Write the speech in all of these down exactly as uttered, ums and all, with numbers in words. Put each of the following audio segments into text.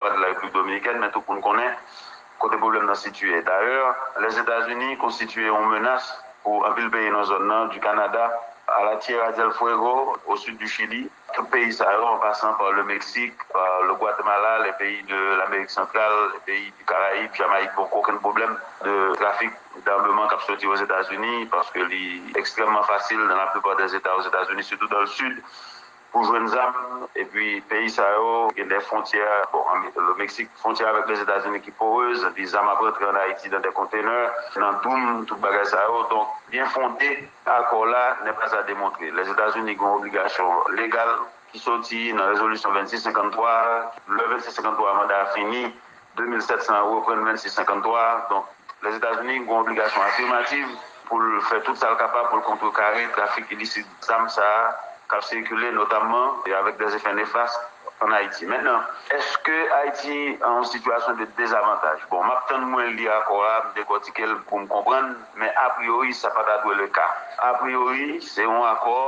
de la Repiblik Dominikèn, men tout moun konnen kote pwoblèm nan sitiye. Dayè, Lèzetazini konstitiye yon menas pou anpil peyi nan zòn nan, du Canada à la Tierra del Fuego, au sud du Chili, tout peyi sa yo, en passant par le Mexique, par le Guatemala, les pays de l'Amérique centrale, les pays du Caraïbe, Jamaïque, bon, aucun problème de trafic d'armement k ap soti Ozetazini, paske li ekstrèmman fasil dans la plupart des États aux États-Unis, surtout dans le sud, pou jwenn zam. Epi peyi sa yo gen de fwontyè, bon, le Mexique, fwontyè avèk Lèzetazini ki porez, epi zam ap rantre an Ayiti dans des containers, nan doum, tout bagay sa yo. Donk, byen fonde akò la n'est pas à démontrer. Lèzetazini gen yon obligasyon legal ki soti nan rezolisyon vennsis senkanntwa. Lè vennsis senkanntwa a manda a fini, de mil sèt san an reprann vennsis senkanntwa. Donk, Lèzetazini gen yon obligasyon afimativ pou l fè tout sa l kapab pou l kontrekare trafik ilisit zam sa a k ap sikile, notamman avèk des effets néfastes an Ayiti. Mentnan, èske Ayiti an yon sitiyasyon de dezavantaj? Bon, m ap tann mwen li akò a, m dekòtike l pou m konprann, men apriyori, sa pa ta dwe le ka. Apriyori, se yon akò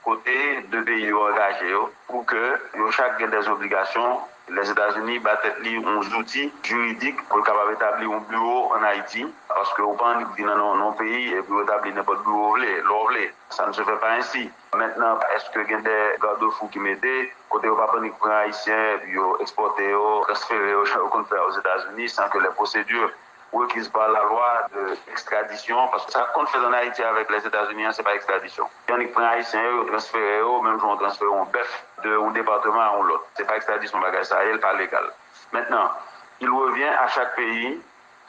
kote de peyi yo angaje yo pou ke yo chak gen de obligasyon. Lèzetazini ba tèt li yon zouti jiridik pou l kapab etabli yon biwo an Ayiti, paske ou pa annik vin nan yon peyi epi ou etabli nenpòt biwo ou vle, lè w vle. Ça ne se fait pas ainsi. Mentnan, èske gen de gadefou ki mete kote yo pa p annik pran Ayisyen epi yo ekspòte yo, transfere yo, jan yo konn fè Ozetazini, sans que les procédures requises par la loi de extradition, paske sa k konn fèt an Ayiti avèk Lèzetazini an, se pa ekstradisyon. Yo annik pran Ayisyen yo, yo transfere yo, menm jan yo transfere yon bèf de yon depatman a yon lòt. Se pa ekstradisyon bagay sa ye, l pa legal. Mentnan, il revient à chaque pays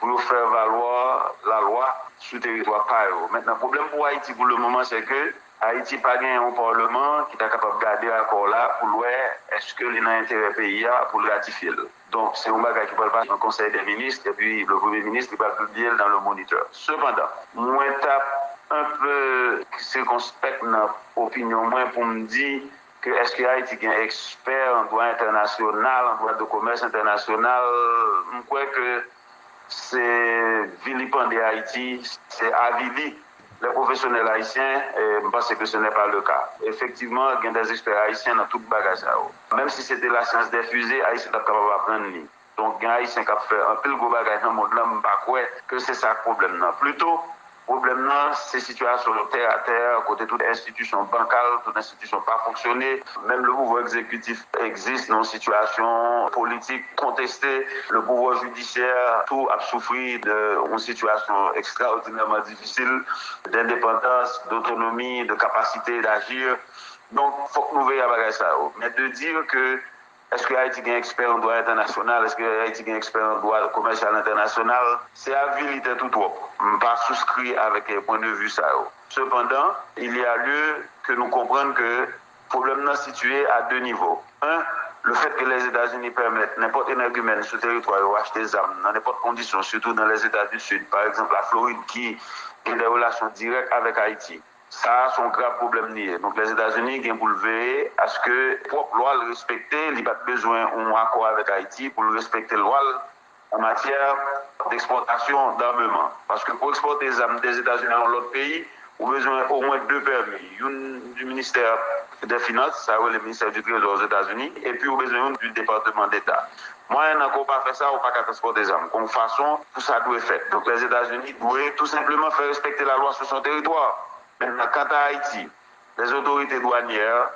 pou yo fè valwa lalwa sou teritwa pa yo. Mentnan, pwoblèm pou Ayiti pou le moman, se ke Ayiti pa gen yon palman ki ta kapab gade akò la pou l wè èske li nan enterè peyi a pou l ratifye l. Donk, se yon bagay ki pral pase nan Konsèy dè Minis, epi le premye minis li pral pibliye l dans le Moniteur. Sepandan, mwen t ap un peu sikonspèk nan opinyon mwen pou m di ke èske Ayiti gen ekspè an dwa entènasyonal, an dwa de komès entènasyonal. M kwè ke se vilipande Ayiti, se avili les professionnels haïtiens, e m panse ke ce n'est pas le cas. Efektivman, gen des experts haïtiens nan tout bagay sa yo. Menm si se te la science des fusées, Ayisyen t ap kapab aprann li. Donk, gen Ayisyen k ap fè anpil gwo bagay nan mond lan, m pa kwè ke se sa k pwoblèm nan. Plito, pwoblèm nan, se sitiyasyon tè a tè, kote tout enstitisyon bankal, tout enstitisyon pa fonksyone. Menm le pouvwa egzekitif egziste nan yon sitiyasyon politik konteste. Le pouvwa jidisyè tou ap soufri de yon sitiyasyon ekstraòdinèman difisil, dendepandans, dotonomi, de kapasite dajir. Donk, fòk nou veye a bagay sa yo. Men de dire ke èske Ayiti gen ekspè an dwa entènasyonal? Èske Ayiti gen ekspè an dwa komèsyal entènasyonal? Se avili tèt ou twòp. M pa souskri avèk, eh, pwen de vi sa yo. Sepandan, il y a lieu ke nou konprann ke pwoblèm nan sitiye a de nivo. Un, le fait que les États-Unis pèmèt nenpòt enègimèn sou teritwa yo achte zam nan nenpòt kondisyon, sitou dans les États du Sud, pa egzanp, la Florid, ki gen de relasyon dirèk avèk Ayiti. Sa a se yon grav pwoblèm li ye. Donk, Lèzetazini gen pou l veye aske pwòp lwa l respekte, li pa t bezwen yon akò avèk Ayiti pou l respekte lwa l an matyè dekspòtasyon dameman. Paske pou ekspòte zam Lèzetazini a yon lòt peyi, ou bezwen omwen de pèmi, youn du ministè dè finans, sa yo rele ministè du trezò Ozetazini, epi ou bezwen youn du depatman deta. Mwayennan ke w pa fè sa, ou pa ka transpòte zam. Gon fason pou sa dwe fèt. Donk, Lèzetazini dwe tou senpleman fè respekte lalwa sou son teritwa. Mentnan, kanta Ayiti, les autorités douanières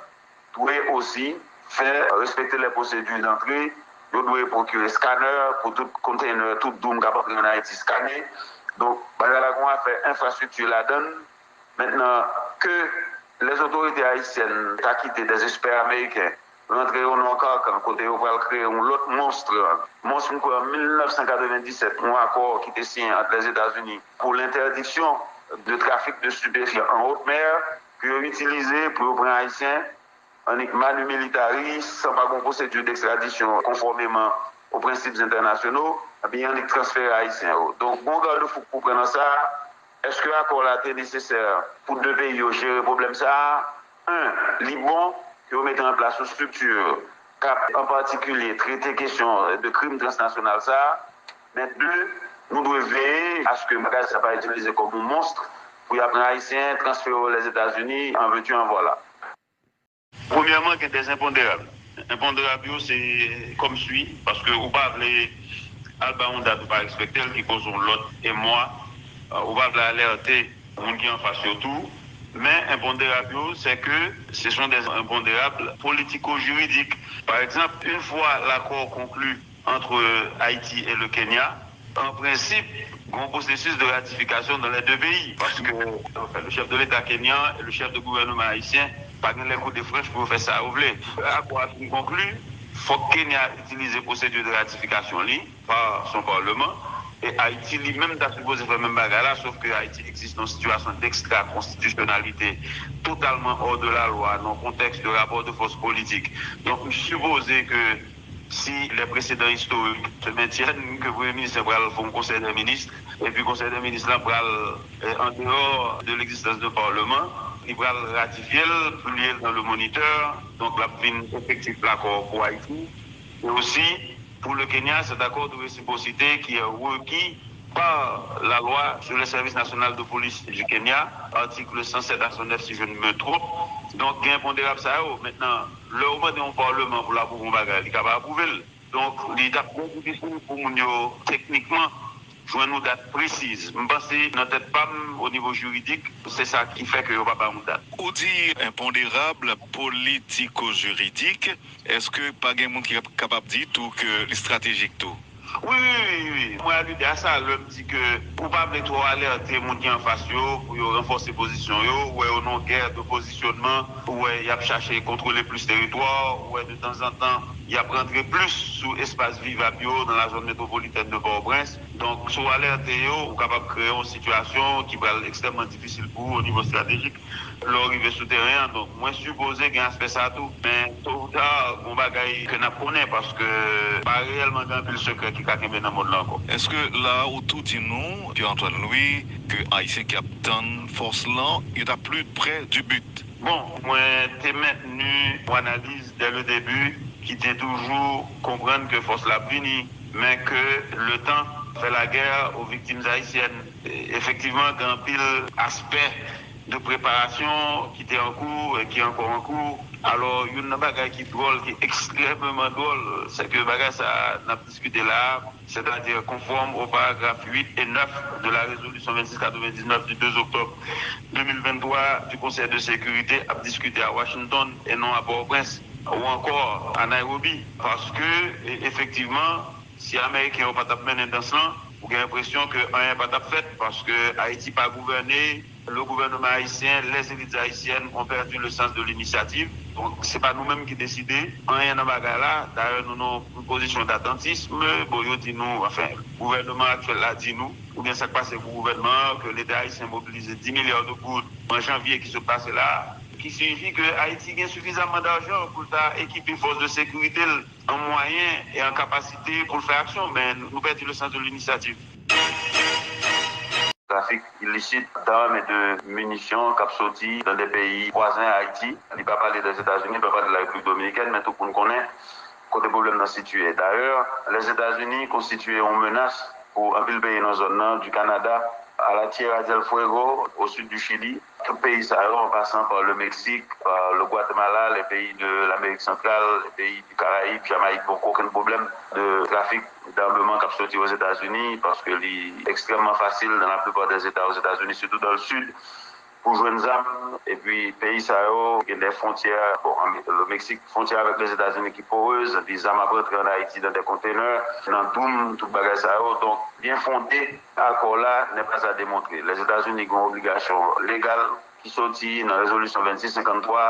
dwe osi fè respekte les procédures d'entrée. Yo dwe pwokire scanner pou tout container, tout doum k ap antre an Ayiti skane. Donk, bagay la gon afè enfrastrikti ladan l. Mentnan, ke les autorités haïtiennes ta kite des experts américains rantre yo nan yon kankan kote yo pral kreye yon lòt monstr. Monstr, m kwè, an mil nèf san katrevenndisèt, yon akò ki te siyen ant Lèzetazini pou l'interdiction de trafic de stupéfiants en haute mer, ke yo itilize pou yo pran Ayisyen, annik manu militari, san pa gon pwosedi dekstradisyon konfòmeman aux principes internationaux, epi annik transfere Ayisyen yo. Donk, gon gadefou k pou pran nan sa a. Èske akò la te nesesè pou de peyi yo jere pwoblèm sa a? Un, li bon ke yo mete an plas yon estrikti k ap, an patikilye, trete kesyon de krim transnasyonal sa a. Men de, nou dwe veye aske bagay sa pa itilize kòm yon monstr pou y ap pran Ayisyen, transfere yo Lèzetazini, en veux-tu, en voilà. Premyèman, gen des impondérables. Enponderab yo, se kòm sui, paske ou pa vle al ba yon dat ou pa respekte l, ki koz yon lòt emwa, ou pa vle alète moun ki anfas yo tou. Men enponderab yo, c'est que ce sont des impondérables politico-juridiques. Par exemple, une fois l'accord conclu entre Haïti et le Kenya, en principe, il y a un processus de ratification dans les deux pays. Parce que enfin, le chef de l'État kenyan et le chef de gouvernement haïtien, pa gen lè kou de franch pou yo fè sa yo vle. Akò a fin konkli, fòk Kenya itilize pwosedi de ratifikasyon li par son parlement. E Ayiti li menm ta sipoze fè menm bagay la, sof ke Ayiti egziste nan sitiyasyon d'extra-constitutionnalité totalement hors de la loi, nan kontèks de rapò de fòs politik. Donk, m sipoze ke si les précédents historiques se maintiennent, ke Premye Minis pral fè yon konsèy dè minis, epi konsèy dè minis la pral, eh, en dehors de l'existence de parlement, li pral ratifye l, pibliye l dans le Moniteur, donk l ap vin efektif lakò pou Ayiti. Et aussi, pour le Kenya, cet accord de réciprocité qui est requis par la loi sur le service national de police du Kenya, article cent sept à cent neuf, si je ne me trompe. Donk, gen enponderab sa yo. Mentnan, lè ou mande yon palman pou l apwouve yon bagay, li ka pa apwouve l. Donk, li t ap byen difisil pou moun yo teknikman jwenn yon dat presiz. M panse, nan tèt pa m, o nivo jiridik, se sa ki fè ke yo pa bay yon dat. Ou di enponderab politiko-jiridik, èske pa gen moun ki kap- kapab di tou ke li estratejik tou? Wi, wi, wi, wi. Mwen alide a sa lè m di ke ou pa vle twò alète moun ki anfas yo pou yo ranfòse pozisyon yo, ou wè yo nan yon gè de pozisyonman, ou wè y ap chache kontwole plis teritwa, ou wè de tanzantan y ap rantre plis sou espas vivab yo nan la zone métropolitaine de Port-au-Prince. Donk, si w alète yo, ou kapab kreye yon sitiyasyon ki pral ekstrèmman difisil pou ou o nivo estratejik lè w rive sou teren an. Donk, mwen sipoze gen aspè sa a tou. Men, to ou ta, gon bagay ke n ap konnen, paske pa reyèlman gen anpil sekrè ki ka kenbe nan mond lan ankò. Èske la ou tou di nou, Pierre Antoine Louis, ke Ayisyen k ap tann fòs lan, yo ta pli prè du but? Bon, mwen te mentni yon analiz dès le début ki te toujou konprann ke fòs la ap vini, men ke le temps fait la guerre aux victimes haïtiennes. E, efektivman, gen anpil aspè de preparasyon ki te an kou e ki ankò an kou. Alò, youn nan bagay ki dwòl, ki ekstrèmeman dwòl, se ke bagay sa a n ap diskite la a, c'est-à-dire conforme aux paragraphes huit et neuf de la résolution vingt-six quatre-vingt-dix-neuf du deux octobre deux mille vingt-trois du Conseil de sécurité, ap diskite a Washington e non a Pòtoprens ou ankò a Nairobi. Paske, e, efektivman, si Ameriken yo pa t ap mennen dans lan, ou gen enpresyon ke anyen pa t ap fèt, paske Ayiti pa gouvène, le gouvernement haïtien, les élites haïtiennes ont perdu le sens de l'initiative. Donk, se pa nou menm ki deside, anyen nan bagay la. Dayè, nou nan yon pozisyon d'atantisme. Bon, yo di nou, anfen, gouvènman aktyèl la di nou, oubyen sa k pase pou gouvènman an, ke Leta ayisyen mobilize dix milliards de goud an janvye ki sot pase la a, ki siyifi ke Ayiti gen sifizamman dajan pou l ta ekipe fòs de sekirite l an mwayen e an kapasite pou l fè aksyon, men nou pèdi le sens de l'initiative. Trafik ilisit d'armes et de munitions k ap soti nan de peyi vwazen Ayiti. Li pa pale dèzetazini, li pa pale de la Repiblik Dominikèn, men tout moun konnen kote pwoblèm nan sitiye. Dayè, Lèzetazini konstitiye yon menas pou anpil peyi nan zòn nan, du Canada à la Tierra del Fuego, au sud du Chili. Tout peyi sa yo, en passant par le Mexique, par le Guatemala, les pays de l'Amérique centrale, les pays du Caraïbe, Jamaïque, bon, okenn pwoblèm de trafik d'armement k ap soti Ozetazini, paske li ekstrèmman fasil dans la plupart des États aux États-Unis, surtout dans le sud, pou jwenn zam. Epi peyi sa yo gen de fwontyè, bon, le Mexique, fwontyè avèk Lèzetazini ki porez, epi zam ap rantre an Ayiti dans des containers, nan doum, tout bagay sa yo. Donk, byen fonde akò la n'est pas à démontrer. Lèzetazini gen yon obligasyon legal ki soti nan rezolisyon vennsis senkanntwa.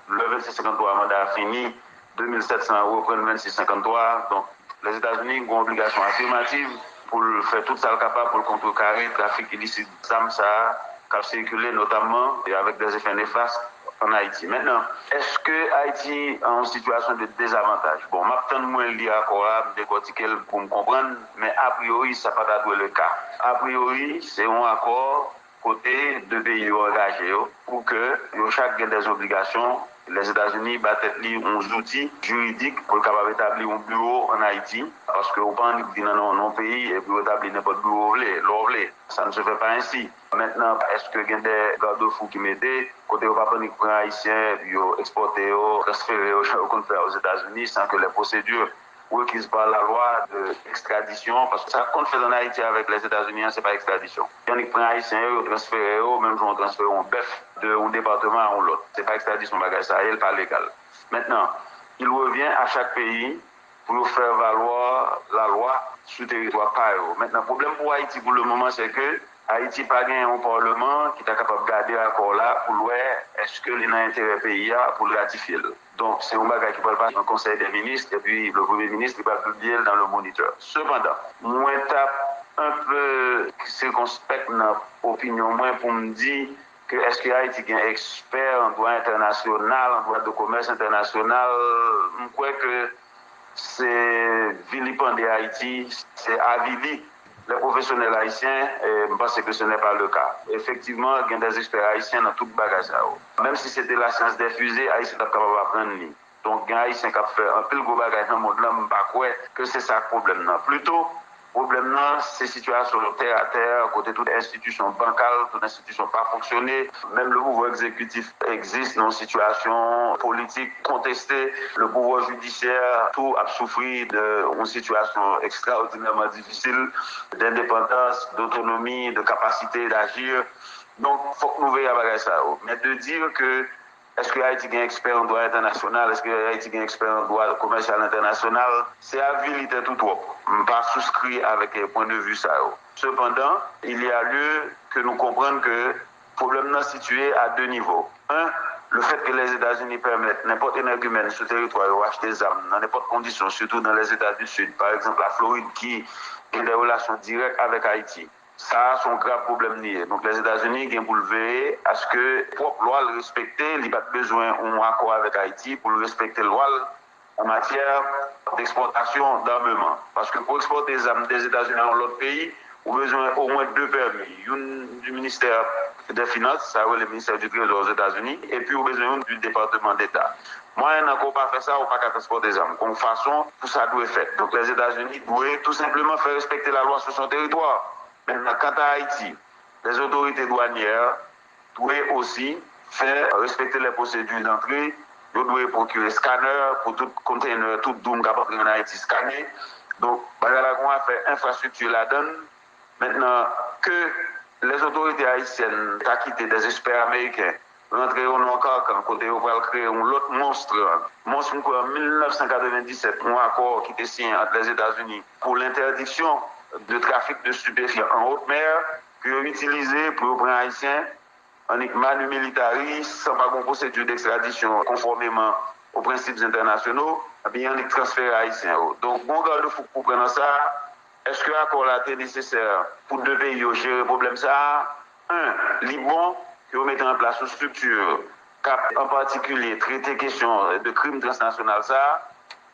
Lè vennsis senkanntwa a manda a fini, de mil sèt san an reprann vennsis senkanntwa. Donk, Lèzetazini gen yon obligasyon afimativ pou l fè tout sa l kapab pou l kontrekare trafik ilisit zam sa a k ap sikile, notamman, e avèk des effets néfastes en Haïti. Mentnan, èske Ayiti an yon sitiyasyon de dezavantaj? Bon, m ap tann mwen li akò a, m dekòtike l pou m konprann, men apriyori, sa pa ta dwe le ka. Apriyori, se yon akò kote de peyi yo angaje yo pou ke yo chak gen des obligations Lèzetazini ba tèt li yon zouti jiridik pou l kapab etabli yon biwo ann Ayiti, paske ou pa annik vin nan yon peyi epi w etabli nenpòt biwo w vle, lè w vle. Ça ne se fait pas ainsi. Maintenant, èske gen de gadefou ki mete, kote yo p ap annik pran Ayisyen, epi yo ekspòte yo, transfere yo, jan yo konn fè Ozetazini, sans que les procédures requises par la loi de extradition, paske sa k konn fèt ann Ayiti avèk Lèzetazini an, se pa ekstradisyon. Yo annik pran Ayisyen yo, yo transfere yo, menm jan yo transfere yon bèf de yon depatman a yon lòt. Se pa ekstradisyon bagay sa ye, l pa legal. Maintenant, il revient à chaque pays pou yo fè valwa lalwa sou teritwa pa yo. Mentnan, pwoblèm pou Ayiti pou le moman, se ke Ayiti pa gen yon palman ki ta kapab gade akò la pou l wè èske li nan enterè peyi a pou l ratifye l. Donk, se yon bagay ki pral pase nan Konsèy dè Minis, epi le Premye Minis li pral pibliye l nan Le Moniteur. Sepandan, mwen t ap un peu sikonspèk nan opinyon mwen pou m di ke èske Ayiti gen ekspè an dwa entènasyonal, an dwa de komès entènasyonal, m kwè ke se vilipande Ayiti, se avili les professionnels haïtiens, et je pense que ce n'est pas le cas. Effectivement, il y a des experts haïtiens dans tout bagage. Même si c'était la science des fusées, Haïti n'est pas capable d'apprendre. Donk, gen Ayisyen k ap fè anpil gwo bagay nan mond lan, m pa kwè ke se sa k pwoblèm nan. Plito, pwoblèm nan, se sitiyasyon tè a tè, kote tout enstitisyon bankal, tout enstitisyon pa fonksyone, menm le pouvwa egzekitif egzis nan yon sitiyasyon politik konteste, le pouvwa jidisyè tou ap soufri de yon sitiyasyon ekstraòdinèman difisil, dendepandans, dotonomi, de kapasite dajir. Donk, fòk nou veye a bagay sa yo. Men de dire ke èske Ayiti gen ekspè an dwa entènasyonal? Èske Ayiti gen ekspè an dwa komèsyal entènasyonal? Se avili tèt ou twòp. M pa souskri avèk pwen de vi sa yo. Sepandan, il y a lieu ke nou konprann ke pwoblèm nan sitiye a de nivo. Un, le fait que les États-Unis permettent nenpòt enègimèn sou teritwa yo achte zam nan nenpòt kondisyon, sitou dans les États du Sud, par exemple la Floride, ki gen de relasyon dirèk avèk Ayiti. Sa a se yon grav pwoblèm li ye. Donk, Lèzetazini gen pou l veye aske pwòp lwa l respekte, li pa t bezwen yon akò avèk Ayiti pou l respekte lwa l an matyè dekspòtasyon dameman. Paske pou ekspòte zam Lèzetazini a yon lòt peyi, ou bezwen omwen de pèmi. Youn du ministère des Finances, sa yo rele ministère du Trésor Ozetazini, epi ou bezwen youn du Département d'État. Mwayennan ke w pa fè sa, ou pa ka transpòte zam. Gon fason pou sa dwe fèt. Donk, Lèzetazini dwe tou senpleman fè respekte lalwa sou son teritwa. Mentnan, kanta Ayiti, les autorités douanières dwe osi fè respekte les procédures d'entrée. Yo dwe pwokire scanner pou tout container, tout doum k ap antre ann Ayiti skannen. Donk, bagay la gon afè enfrastrikti ladan l. Mentnan, ke les autorités haïtiennes ta kite des experts américains rantre yo nan yon kankan kote yo pral kreye yon lòt monstr. Monstr, m kwè, an mil nèf san katrevenndisèt, yon akò ki te siyen ant Lèzetazini pour l'interdiction de trafic de stupéfiants en haute mer, ke yo itilize pou yo pran Ayisyen, annik manu militari, san pa gon pwosedi dekstradisyon konfòmeman aux principes internationaux, epi annik transfere Ayisyen yo. Donk, gon gadefou k pou pran nan sa a, èske akò la te nesesè pou de peyi yo jere pwoblèm sa a? Un, li bon ke yo mete an plas yon estrikti k ap, an patikilye, trete kesyon de krim transnasyonal sa a.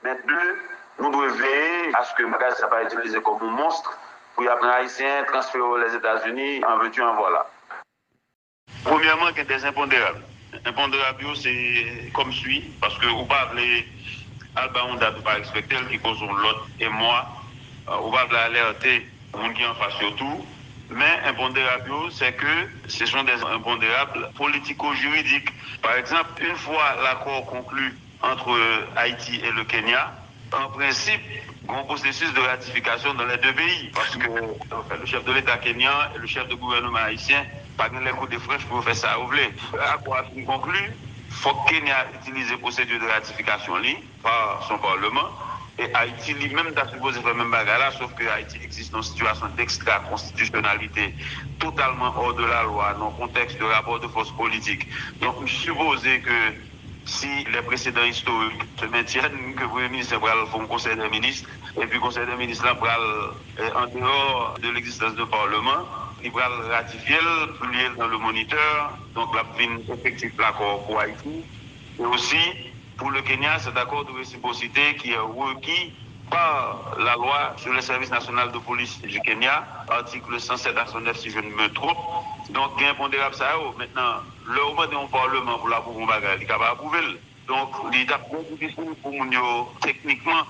Men de, nou dwe veye aske bagay sa pa itilize kòm yon monstr pou y ap pran Ayisyen, transfere yo Lèzetazini, an veux-tu, en voilà. Premyèman, gen de enponderab. Enponderab yo, se kòm sui, paske ou pa vle al ba yon dat ou pa respekte l, ki koz yon lòt emwa, ou pa vle alète moun ki anfas yo tou. Men enponderab yo, c'est que ce sont des impondérables politico-juridiques. Par exemple, une fois l'accord conclu entre Haïti et le Kenya, en principe, il y a un processus de ratification dans les deux pays, parce que enfin, le chef de l'État kenyan et le chef de gouvernement haïtien pa gen lè kou de frèch pou yo fè sa yo vle. Akò a fin konkli, fòk Kenya itilize pwosedi de ratifikasyon li par son parlement, e Ayiti li menm ta sipoze fè menm bagay la, sof ke Ayiti egziste nan yon sitiyasyon d'extra-constitutionnalité, totalman hors de la loi, nan yon kontèks de rapò de fòs politik. Donk, m sipoze ke si les précédents historiques se maintiennent, ke Premye Minis pral fè yon konsèy dè minis, epi konsèy dè minis la pral, eh, en dehors de l'existence de parlement, li pral ratifye l, pibliye l dans le Moniteur, donk l ap vin efektif lakò pou Ayiti. Et aussi, pour le Kenya, cet accord de réciprocité qui est requis par la loi sur le service national de police du Kenya, article cent sept à cent neuf si je ne me trompe, Donk, gen enponderab sa yo. Mentnan, lè ou mande yon palman pou l apwouve yon bagay, li ka pa apwouve l. Donk, li t ap byen difisil pou moun yo, teknikman,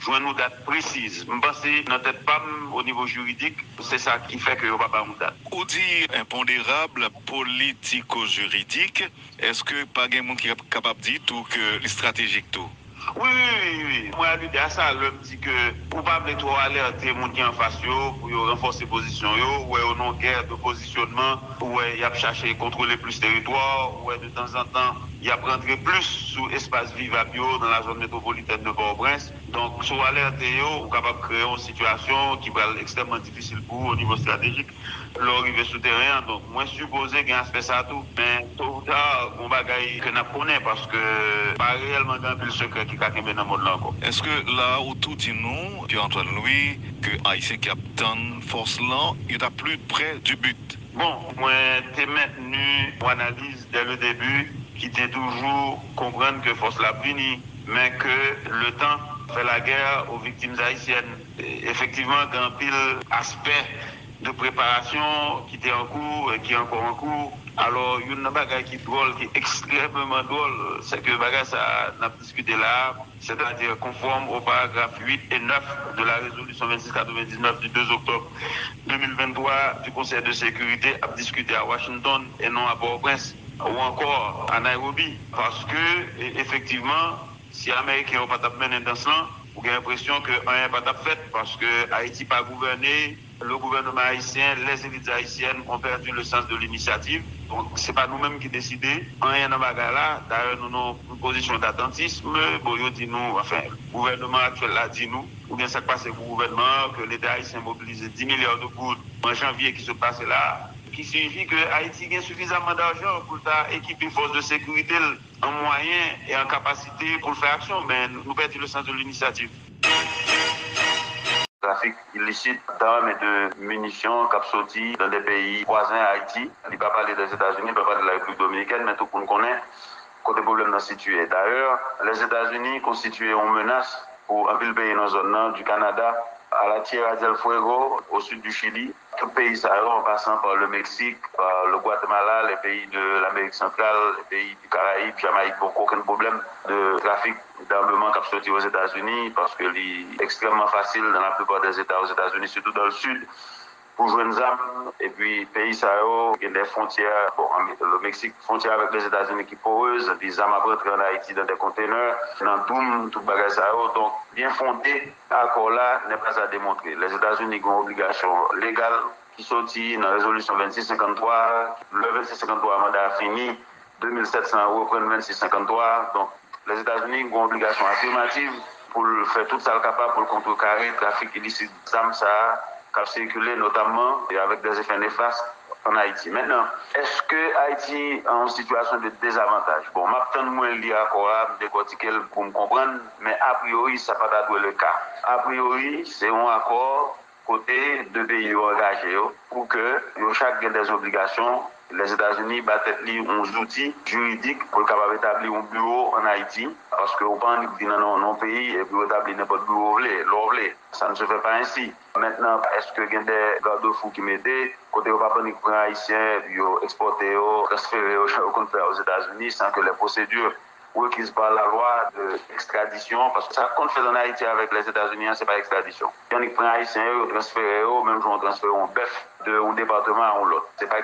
jwenn yon dat presiz. M panse, nan tèt pa m, o nivo jiridik, se sa ki fè ke yo pa bay yon dat. Ou di enponderab politiko-jiridik, èske pa gen moun ki ap kapab di tou ke li estratejik tou? Wi, wi, wi, wi. Mwen alide a sa lè m di ke ou pa vle twò alète moun ki anfas yo pou yo ranfòse pozisyon yo, ou wè yo nan yon gè de pozisyonman, ou wè y ap chache kontwole plis teritwa, ou wè de tanzantan y ap rantre plis sou espas vivab yo nan la zòn metwopolitèn de Pòtoprens. Donk, si w alète yo, ou kapab kreye yon sitiyasyon ki pral ekstrèmman difisil pou ou o nivo estratejik lè w rive sou teren an. Donk, mwen sipoze gen aspè sa a tou. Men, to ou ta, gon bagay ke n ap konnen, paske pa reyèlman gen anpil sekrè ki ka kenbe nan mond lan ankò. Èske la ou tou di nou, Pierre Antoine Louis, ke Ayisyen ki ap tann fòs lan, yo ta pli prè di bi? Bon, mwen te mentni yon analiz dès le début ki te toujou konprann ke fòs la ap vini, men ke le temps fait la guerre aux victimes haïtiennes. E, efektivman, gen anpil aspè de preparasyon ki te an kou e ki ankò an kou. Alò, youn nan bagay ki dwòl, ki ekstrèmeman dwòl, se ke bagay sa a n ap diskite la a, sètadi konfòm o paragraf uit e nèf de la rézolition vingt six quatre-vingt-dix-neuf du deux octobre deux mille vingt-trois du Conseil de sécurité, ap diskite a Washington e non a Pòtoprens ou ankò a Nairobi. Paske, e, efektivman, si Ameriken yo pa t ap mennen dans lan, ou gen enpresyon ke anyen pa t ap fèt, paske Ayiti pa gouvène, le gouvernement haïtien, les élites haïtiennes ont perdu le sens de l'initiative. Donk, se pa nou menm ki deside anyen nan bagay la. Dayè, nou nan yon pozisyon datantism. Bon, yo di nou, anfen, gouvènman aktyèl la di nou, oubyen sa k pase pou gouvènman an, ke Leta ayisyen mobilize dis milya de goud an janvye ki sot pase la, ki siyifi ke Ayiti gen sifizamman dajan pou l ta ekipe fòs de sekirite l an mwayen e an kapasite pou l fè aksyon, men nou pèdi le sens de l'initiative. Trafik ilisit d'armes et de munitions k ap soti nan de peyi vwazen Ayiti. Li pa pale Lèzetazini, li pa pale Larepiblik Dominikèn, men tout moun konnen kote pwoblèm nan sitiye. Dayè, Lèzetazini konstitiye yon menas pou anpil peyi nan zòn nan, du Canada à la Tierra del Fuego, au sud du Chili. Tout peyi sa yo, en passant par le Mexique, par le Guatemala, les pays de l'Amérique centrale, les pays du Caraïbe, Jamaïque, bon, okenn pwoblèm de trafik d'armement k ap soti Ozetazini, paske li ekstrèmman fasil dans la plupart des États aux États-Unis, surtout dans le sud, pou jwenn zam. Epi peyi sa yo gen de fwontyè, bon, an, le Mexique, fwontyè avèk Lèzetazini ki porez, epi zam ap rantre an Ayiti dans des containers, nan doum, tout bagay sa yo. Donk, byen fonde akò la n'est pas à démontrer. Lèzetazini gen yon obligasyon legal ki soti nan rezolisyon vingt six cinquante trois. Le vingt six cinquante trois manda a fini, de mil sèt san an reprann vingt six cinquante trois. Donk, Lèzetazini gen yon obligasyon afimativ pou l fè tout sa l kapab pou l kontrekare trafik ilisit zam sa a k ap sikile, notamman, e avèk des effets néfastes an Ayiti. Mentnan, èske Ayiti an yon sitiyasyon de dezavantaj? Bon, m ap tann mwen li akò a, m dekòtike l pou m konprann, men apriori, sa pa ta dwe le ka. Apriori, se yon akò kote de peyi yo angaje yo pou ke yo chak gen de obligasyon. Lèzetazini ba tèt li yon zouti jiridik pou l kapab etabli yon biwo an Ayiti, paske ou pa annik vin nan yon peyi epi w etabli nenpòt biwo w vle, lè w vle. Ça ne se fait pas ainsi. Mentnan, èske gen de gadefou ki mete, kote yo pa annik pran Ayisyen epi yo ekspòte yo, transfere yo, jan yo konn fè Ozetazini, sans que les procédures requises par la loi de extradition, paske sa k konn fèt an Ayiti avèk Lèzetazini an, se pa ekstradisyon. Yo annik pran Ayisyen yo, yo transfere yo, menm jan yo transfere yon bèf de yon depatman a yon lòt. Se pa